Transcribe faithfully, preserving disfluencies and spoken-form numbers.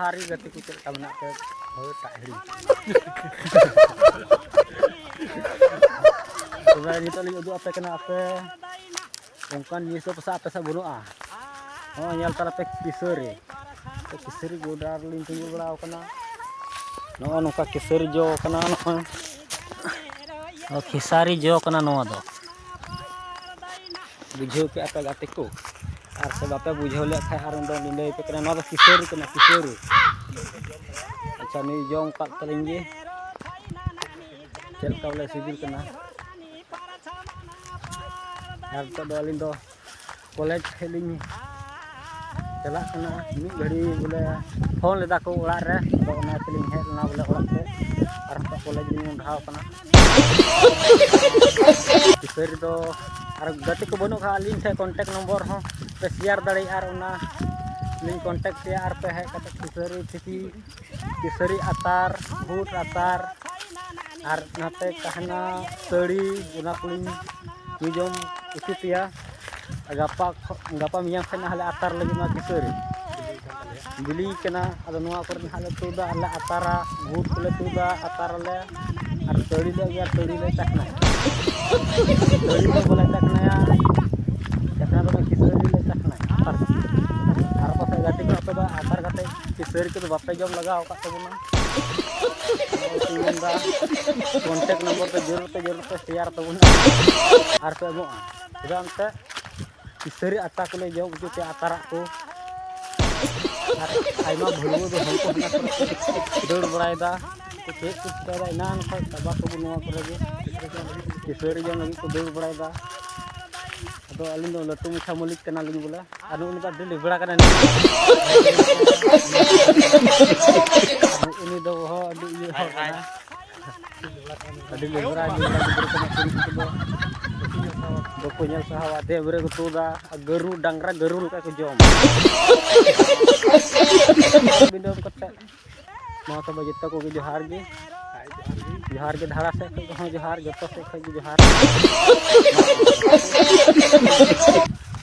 ᱦᱟᱨᱤ ᱜᱟᱛᱮ ᱠᱚ ᱪᱮᱫ ᱞᱮᱠᱟ ᱢᱮᱱᱟᱜ ᱯᱮ? ᱦᱳᱭ, ᱴᱟᱜ ᱦᱤᱲᱤᱧ᱾ ᱛᱚᱵᱮ ᱱᱤᱛᱚᱜ ᱞᱤᱧ ᱩᱫᱩᱜ ᱟᱯᱮ ᱠᱟᱱᱟ ᱟᱯᱮ ᱚᱱᱠᱟᱱ ᱡᱤᱱᱤᱥ ᱫᱚ ᱯᱟᱥᱮ ᱟᱯᱮ ᱥᱮᱫ ᱵᱟᱹᱱᱩᱜᱼᱟ᱾ ᱱᱚᱜᱼᱚᱭ ᱧᱮᱞ ᱛᱟᱞᱮ ᱯᱮ ᱠᱤᱥᱟᱹᱨᱤ᱾ ᱛᱚ ᱠᱤᱥᱟᱹᱨᱤ ᱜᱚᱰᱟ ᱨᱮᱞᱤᱧ ᱛᱤᱸᱜᱩ ᱵᱟᱲᱟ ᱟᱠᱟᱱᱟ᱾ ᱱᱚᱜᱼᱚ ᱱᱚᱝᱠᱟ ᱠᱤᱥᱟᱹᱨᱤ ᱡᱚ ᱠᱟᱱᱟ᱾ ᱱᱚᱜᱼᱚᱭ ᱱᱚᱣᱟ ᱠᱷᱮᱥᱟᱨᱤ ᱡᱚ ᱠᱟᱱᱟ ᱱᱚᱣᱟ ᱫᱚ᱾ ᱵᱩᱡᱷᱟᱹᱣ ᱠᱮᱜᱼᱟ ᱯᱮ ᱜᱟᱛᱮ ᱠᱚ? ᱟᱨ ᱥᱮ ᱵᱟᱯᱮ ᱵᱩᱡᱷᱟᱹᱣ ᱞᱮᱫ ᱠᱷᱟᱱ ᱟᱨ ᱩᱱᱫᱚ ᱞᱤᱧ ᱞᱟᱹᱭ ᱟᱯᱮ ᱠᱟᱱᱟ, ᱱᱚᱣᱟ ᱫᱚ ᱠᱤᱥᱟᱹᱨᱤ ᱠᱟᱱᱟ, ᱠᱤᱥᱟᱹᱨᱤ᱾ ᱟᱪᱪᱷᱟ, ᱱᱩᱭ ᱡᱚᱢ ᱠᱟᱫ ᱛᱟᱹᱞᱤᱧ ᱜᱮ, ᱪᱮᱫ ᱞᱮᱠᱟ ᱵᱚᱞᱮ ᱥᱤᱵᱤᱞ ᱠᱟᱱᱟ᱾ ᱟᱨ ᱱᱤᱛᱚᱜ ᱫᱚ ᱟᱹᱞᱤᱧ ᱫᱚ ᱠᱚᱞᱮᱡᱽ ᱥᱮᱫ ᱞᱤᱧ ᱪᱟᱞᱟᱜ ᱠᱟᱱᱟ᱾ ᱢᱤᱫ ᱜᱷᱟᱹᱲᱤ ᱵᱚᱞᱮ ᱯᱷᱳᱱ ᱞᱮᱫᱟ ᱠᱚ ᱚᱲᱟᱜ ᱨᱮ, ᱟᱫᱚ ᱚᱱᱟ ᱛᱮᱞᱤᱧ ᱦᱮᱡ ᱞᱮᱱᱟ ᱵᱚᱞᱮ ᱚᱲᱟᱜ ᱥᱮᱫ᱾ ᱟᱨ ᱱᱤᱛᱚᱜ ᱠᱚᱞᱮᱡᱽ ᱞᱤᱧ ᱢᱚᱦᱰᱟᱣ ᱠᱟᱱᱟ᱾ ᱠᱤᱥᱟᱹᱨᱤ ᱫᱚ ᱟᱨ ᱜᱟᱛᱮ ᱠᱚ ᱵᱟᱹᱱᱩᱜ ᱠᱷᱟᱱ ᱟᱹᱞᱤᱧ ᱴᱷᱮᱱ ᱠᱚᱱᱴᱮᱠᱴ ᱱᱚᱢᱵᱚᱨ ᱦᱚᱸ ᱯᱮ ᱥᱮᱭᱟᱨ ᱫᱟᱲᱮᱭᱟᱜᱼᱟ, ᱟᱨ ᱚᱱᱟ ᱞᱤᱧ ᱠᱚᱱᱴᱮᱠᱴ ᱯᱮᱭᱟ ᱟᱨ ᱯᱮ ᱦᱮᱡ ᱠᱟᱛᱮ ᱠᱤᱥᱟᱹᱨᱤ ᱛᱤᱠᱤ, ᱠᱤᱥᱟᱹᱨᱤ ᱟᱛᱟᱨ, ᱵᱷᱩᱴ ᱟᱛᱟᱨ, ᱟᱨ ᱱᱟᱛᱮ ᱛᱟᱦᱮᱱᱟ ᱛᱟᱹᱲᱤ, ᱚᱱᱟ ᱠᱚᱞᱤᱧ ᱧᱩ ᱡᱚᱢ ᱦᱚᱪᱚ ᱯᱮᱭᱟ᱾ ᱜᱟᱯᱟ ᱠᱷᱚ-, ᱜᱟᱯᱟ ᱢᱮᱭᱟᱝ ᱠᱷᱚᱱ ᱱᱟᱦᱟᱜ ᱞᱮ ᱟᱛᱟᱨ ᱞᱟᱹᱜᱤᱫ ᱱᱚᱣᱟ ᱠᱤᱥᱟᱹᱨᱤ᱾ ᱵᱤᱞᱤ ᱠᱟᱱᱟ, ᱟᱫᱚ ᱱᱚᱣᱟ ᱠᱚᱨᱮ ᱱᱟᱦᱟᱜ ᱞᱮ ᱛᱩᱫᱟ ᱟᱨ ᱞᱮ ᱟᱛᱟᱨᱟ, ᱵᱷᱩᱴ ᱠᱚᱞᱮ ᱛᱩᱫᱟ, ᱟᱛᱟᱨᱟᱞᱮ, ᱟᱨ ᱛᱟᱹᱲᱤ ᱞᱮ ᱟᱹᱜᱩᱭᱟ, ᱛᱟᱹᱲᱤ ᱞᱮ ᱪᱟᱠᱷᱱᱟᱭᱟ᱾ ᱛᱟᱹᱲᱤ ᱫᱚ ᱵᱟᱞᱮ ᱪᱟᱠᱷᱱᱟᱭᱟ, ᱪᱟᱠᱷᱱᱟ ᱫᱚ ᱠᱤᱥᱟᱹᱨᱤ ᱞᱮ ᱪᱟᱠᱷᱱᱟᱭᱟ, ᱟᱛᱟᱨ ᱠᱟᱛᱮ᱾ ᱟᱨ ᱯᱟᱥᱮᱡ ᱜᱟᱛᱮ ᱠᱚ ᱟᱯᱮ ᱫᱚ ᱟᱛᱟᱨ ᱠᱟᱛᱮ ᱠᱤᱥᱟᱹᱨᱤ ᱠᱚᱫᱚ ᱵᱟᱯᱮ ᱡᱚᱢ ᱞᱟᱜᱟᱣ ᱟᱠᱟᱫ ᱛᱟᱵᱚᱱᱟ᱾ ᱤᱧ ᱢᱮᱱᱫᱟ, ᱠᱚᱱᱴᱮᱠᱴ ᱱᱚᱢᱵᱚᱨ ᱛᱮ ᱡᱳᱨ ᱛᱮ ᱡᱳᱨ ᱛᱮ ᱥᱮᱭᱟᱨ ᱛᱟᱵᱚᱱᱟ ᱟᱨ ᱯᱮ ᱮᱢᱚᱜᱼᱟ᱾ ᱪᱮᱫᱟᱜ ᱮᱱᱛᱮᱫ ᱠᱤᱥᱟᱹᱨᱤ ᱟᱛᱟ ᱠᱚᱞᱮ ᱡᱚᱢ ᱦᱚᱪᱚ ᱯᱮᱭᱟ, ᱟᱛᱟᱨᱟᱜ ᱠᱚ᱾ ᱟᱨ ᱟᱭᱢᱟ ᱵᱷᱟᱹᱲᱩᱣᱟᱹ ᱫᱚ ᱦᱚᱲ ᱠᱚ ᱦᱟᱱᱟ ᱠᱚᱨᱮ ᱠᱚ ᱫᱟᱹᱲ ᱵᱟᱲᱟᱭᱮᱫᱟ᱾ ᱩᱱᱠᱩ ᱪᱮᱫ ᱠᱚ ᱪᱤᱠᱟᱹᱭᱮᱫᱟ? ᱮᱱᱟᱱ ᱠᱷᱚᱱ ᱪᱟᱵᱟ ᱠᱚᱵᱚ ᱱᱚᱣᱟ ᱠᱚᱨᱮ ᱜᱮ ᱠᱤᱥᱟᱹᱨᱤ ᱡᱚᱢ ᱞᱟᱹᱜᱤᱫ ᱠᱚ ᱫᱟᱹᱲ ᱵᱟᱲᱟᱭᱮᱫᱟ᱾ ᱟᱫᱚ ᱟᱹᱞᱤᱧ ᱫᱚ ᱞᱟᱹᱴᱩ ᱢᱟᱪᱷᱟ ᱢᱟᱹᱞᱤᱠ ᱠᱟᱱᱟᱞᱤᱧ ᱵᱚᱞᱮ᱾ ᱟᱨ ᱱᱩᱜᱼᱩ ᱱᱩᱠᱩ ᱟᱹᱰᱤ ᱞᱮᱵᱲᱟ ᱠᱟᱱᱟ᱾ ᱩᱱᱤ ᱫᱚ ᱦᱚᱸ ᱟᱹᱰᱤ ᱤᱭᱟᱹ ᱦᱚᱲ ᱠᱟᱱᱟ᱾ ᱟᱹᱰᱤ ᱞᱮᱵᱲᱟ, ᱞᱮᱵᱲᱟ ᱜᱤᱫᱽᱨᱟᱹ ᱠᱟᱱᱟ ᱠᱩᱲᱤ ᱠᱚᱫᱚ᱾ ᱵᱟᱠᱚ ᱧᱮᱞ ᱥᱟᱦᱟᱣᱟ, ᱫᱮ ᱵᱮᱨᱮ ᱠᱚ ᱛᱩᱫᱟ, ᱟᱨ ᱜᱟᱹᱨᱩ, ᱰᱟᱝᱨᱟ ᱜᱟᱹᱨᱩ ᱞᱮᱠᱟ ᱠᱚ ᱡᱚᱢ᱾ ᱵᱤᱱᱟᱹᱢ ᱠᱟᱛᱮ ᱢᱟ ᱛᱚᱵᱮ ᱡᱚᱛᱚ ᱠᱚᱜᱮ ᱡᱚᱦᱟᱨ ᱜᱮ᱾ ᱡᱚᱦᱟᱨ ᱜᱮ ᱫᱷᱟᱨᱟ ᱥᱮᱫ ᱠᱷᱚᱱ ᱦᱚᱸ ᱡᱚᱦᱟᱨ, ᱡᱚᱛᱚ ᱥᱮᱫ ᱠᱷᱚᱱ ᱜᱮ ᱡᱚᱦᱟᱨ᱾